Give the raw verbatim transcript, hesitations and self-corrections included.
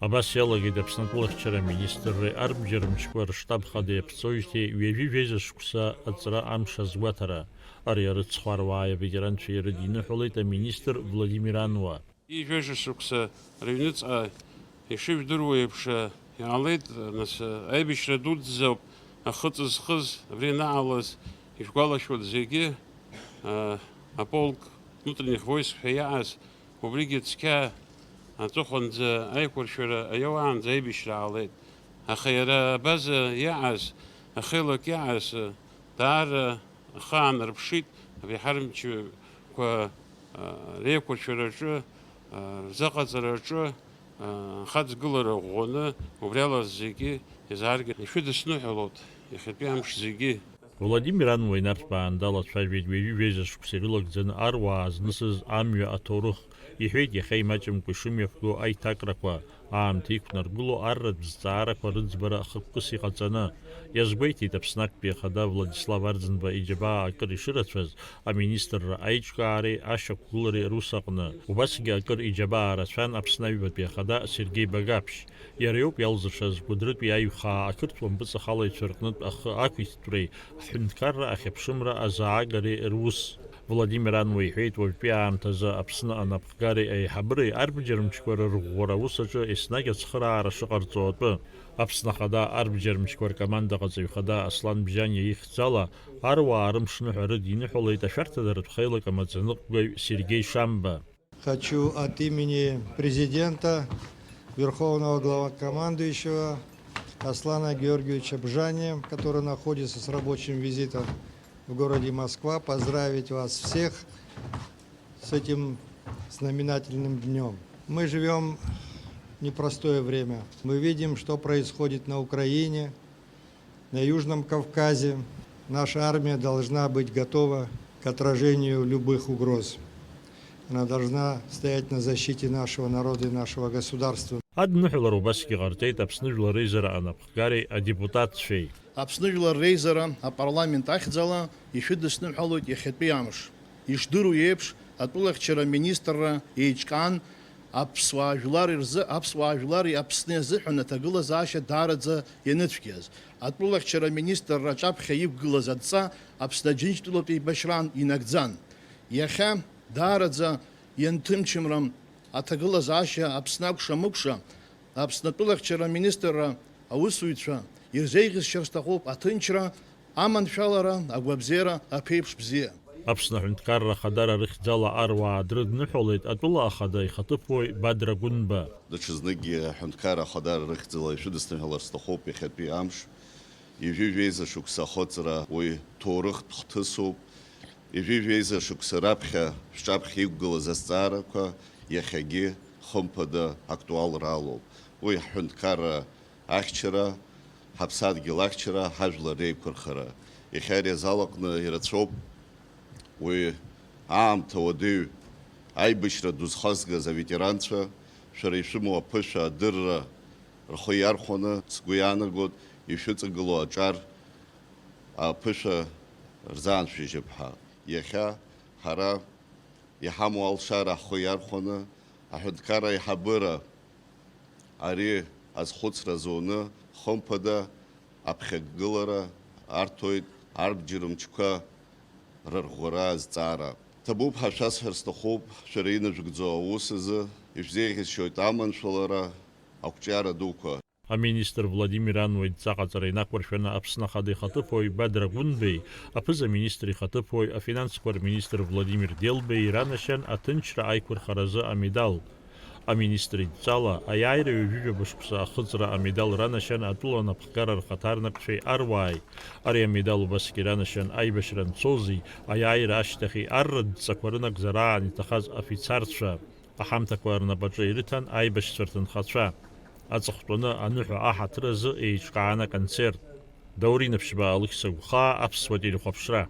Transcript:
Абас иалагеит Аԥсны атәылахьчара аминистрреи арбџьар мчқәа рштаб хадеи аԥҵоижьҭеи ҩажәи жәеиза шықәса аҵра амш азгәаҭара. Ари арыцхә аруааи аветеранцәеи ирыдиныҳәалеит аминистр Владимир Ануа. Ҩажәа шықәса рыҩныҵҟа ишыжәдыруа еиԥш, иаалеит, нас, аибашьра дуӡӡоуп ахыҵ зхыз, абри анаҟалаз, ишәгәалашәоит зегьы, а, аполк внутренних войск ҳәа иааз, убригьы цқьа аҵыхәанӡа аиқәыршәара аиауаанӡа аибашьра аалеит. Аха иара абаза иааз, ахеилак иааз, даара ахы аанарԥшит, абри ҳармчқәа, а, реиқәыршәараҿы, а, рзыҟаҵараҿы, а, ахаҵгылара ӷәӷәаны, убри ала зегьы еизааргьы ишәыдысныҳәалоит иахьатәи амш зегьы. Владимир Ануа инарҭбааны далацәажәеит ҩажәи жәеиза шықәса ирылагӡаны аруаа знысыз амҩа аҭоурых. Иҳәеит, иахьа имаҷымкәа ишымҩаԥго аиҭакрақәа, аамҭа иқәнаргыло арратә зҵаарақәа рыӡбара хықәкыс иҟаҵаны. Иазгәеиҭеит Аԥсны актәи ахада Владислав Арӡынба иџьабаа акыр ишырацәаз, аминистрра аиҿкаареи ашьақәгылареи рус аҟны. Убасгьы акыр иџьабаа рацәан Аԥсны аҩбатәи ахада Сергеи Багаԥшь. Иара иоуп иалзыршаз Кәыдрытәи аиҩхаа ақырҭуа мпыҵахалаҩцәа рҟнытә ахы ақәиҭтәреи ҳҳәынҭқарра ахьыԥшымра азаагареи рус. Владимир Ануа иҳәеит, уажәтәи аамҭазы Аԥсны анапхгареи аиҳабыреи арбџьар мчқәа рырӷәӷәара аус аҿы еснагь ацхыраара шыҟарҵо атәы. Аԥсны Ахада арбџьар мчқәа ркомандаҟаҵаҩ хада Аслан Бжьаниа ихьӡала аруаа рымшныҳәа рыдиныҳәалеит ашәарҭадаратә хеилак амаӡаныҟәгаҩ Сергеи Шамба. Хочу от имени президента, верховного главнокомандующего Аслана Георгиевича Бжани, который находится с рабочим визитом в городе Москва, поздравить вас всех с этим знаменательным днём. Мы живём в непростое время. Мы видим, что происходит на Украине, на Южном Кавказе. Наша армия должна быть готова к отражению любых угроз. Она должна стоять на защите нашего народа и нашего государства. Адныҳәалара убасгьы ҟарҵеит Аԥсны Жәлар Реизара анапхгареи адепутатцәеи. Аԥсны Жәлар Реизара апарламент ахьӡала ишәыдысныҳәалоит иахьатәи амш. Ишдыру еиԥш, атәылахьчара аминистрра еиҿкаан, аԥсуаа жәлар рзы, аԥсуаа жәлари Аԥсни азыҳәан аҭагылазаашьа даараӡа ианыцәгьаз. Атәылахьчара аминистрра аҿаԥхьа иқәгылаз адҵа Аԥсны Аџьынџьтәылатә еибашьраан инагӡан. Иахьа даараӡа ианҭымчымра аҭагылазаашьа Аԥсны акәша-мыкәша, Аԥсны атәылахьчара аминистрра аусзуҩцәа ирзеиӷьасшьар сҭахуп аҭынчра, аманшәалара, агәабзиара, аԥеиԥш бзиа. Аԥсны аҳәынҭқарра ахадара рыхьӡала аруаа дрыдныҳәалеит атәыла ахада ихаҭыԥуаҩ Бадра Гәынба. Даҽазныкгьы аҳәынҭқарра ахадара рыхьӡала ишәыдысныҳәалар сҭахуп иахьатәи амш. Ҩажәи жәеиза шықәса ахыҵра уи ҭоурыхтә хҭысуп. Ҩажәи жәеиза шықәса раԥхьа шәҿаԥхьа иқәгылаз азҵаарақәа иахьагьы, хымԥада, актуалра алоуп. Уи ҳҳәынҭқарра ахьчара, ҳаԥсадгьыл ахьчара, ҳажәлар реиқәырхара. Иахьа ари азал аҟны ирацәоуп уи аамҭа уадаҩ аибашьра ду зхазгаз аветеранцәа, шәара ишәымоу аԥышәа, адырра рхы иархәаны, сгәы иаанагоит, ишәыҵагылоу аҿар аԥышәа рзааншәыжьып ҳәа. Иахьа ҳара иҳамоу алшара ҳхы иархәаны, аҳәынҭқарра аиҳабыра ари азхәыцра зуны, хымԥада, аԥхьагылара арҭоит арбџьар мчқәа рырӷәӷәара азҵаара. Ҭабуп ҳәа шәасҳәар сҭахуп, шәара инажәгӡо аус азы ишәзеиӷьасшьоит аманшәалара, ақәҿиара дуқәа. Аминистр Владимир Ануа идҵа ҟаҵара инақәыршәаны Аԥсны Ахада ихаҭыԥуаҩ Бадра Гәынбеи, аԥыза-министр ихаҭыԥуаҩ, афинансқәа рминистр Владимир Делбеи иранашьан аҭынчра аиқәырхаразы амедал. Аминистр идҵала, аиааира ҩажәижәаба шықәса ахыҵра амедал ранашьан атәыла анапхгара рхаҭарнакцәеи аруааи. Ари амедал убасгьы иранашьан аибашьра анцози, аиааира ашьҭахьи арратә дҵақәа рынагӡара аан иҭахаз афицарцәа. Аҳамҭақәа рнапаҿы ирыҭан аибашьцәа рҭынхацәа. Аҵыхәтәаны аныҳәа аҳаҭыр азы еиҿкаан аконцерт. Даур Инаԥшьба, Алықьса Гәхаа, Аԥсуа телехәаԥшра.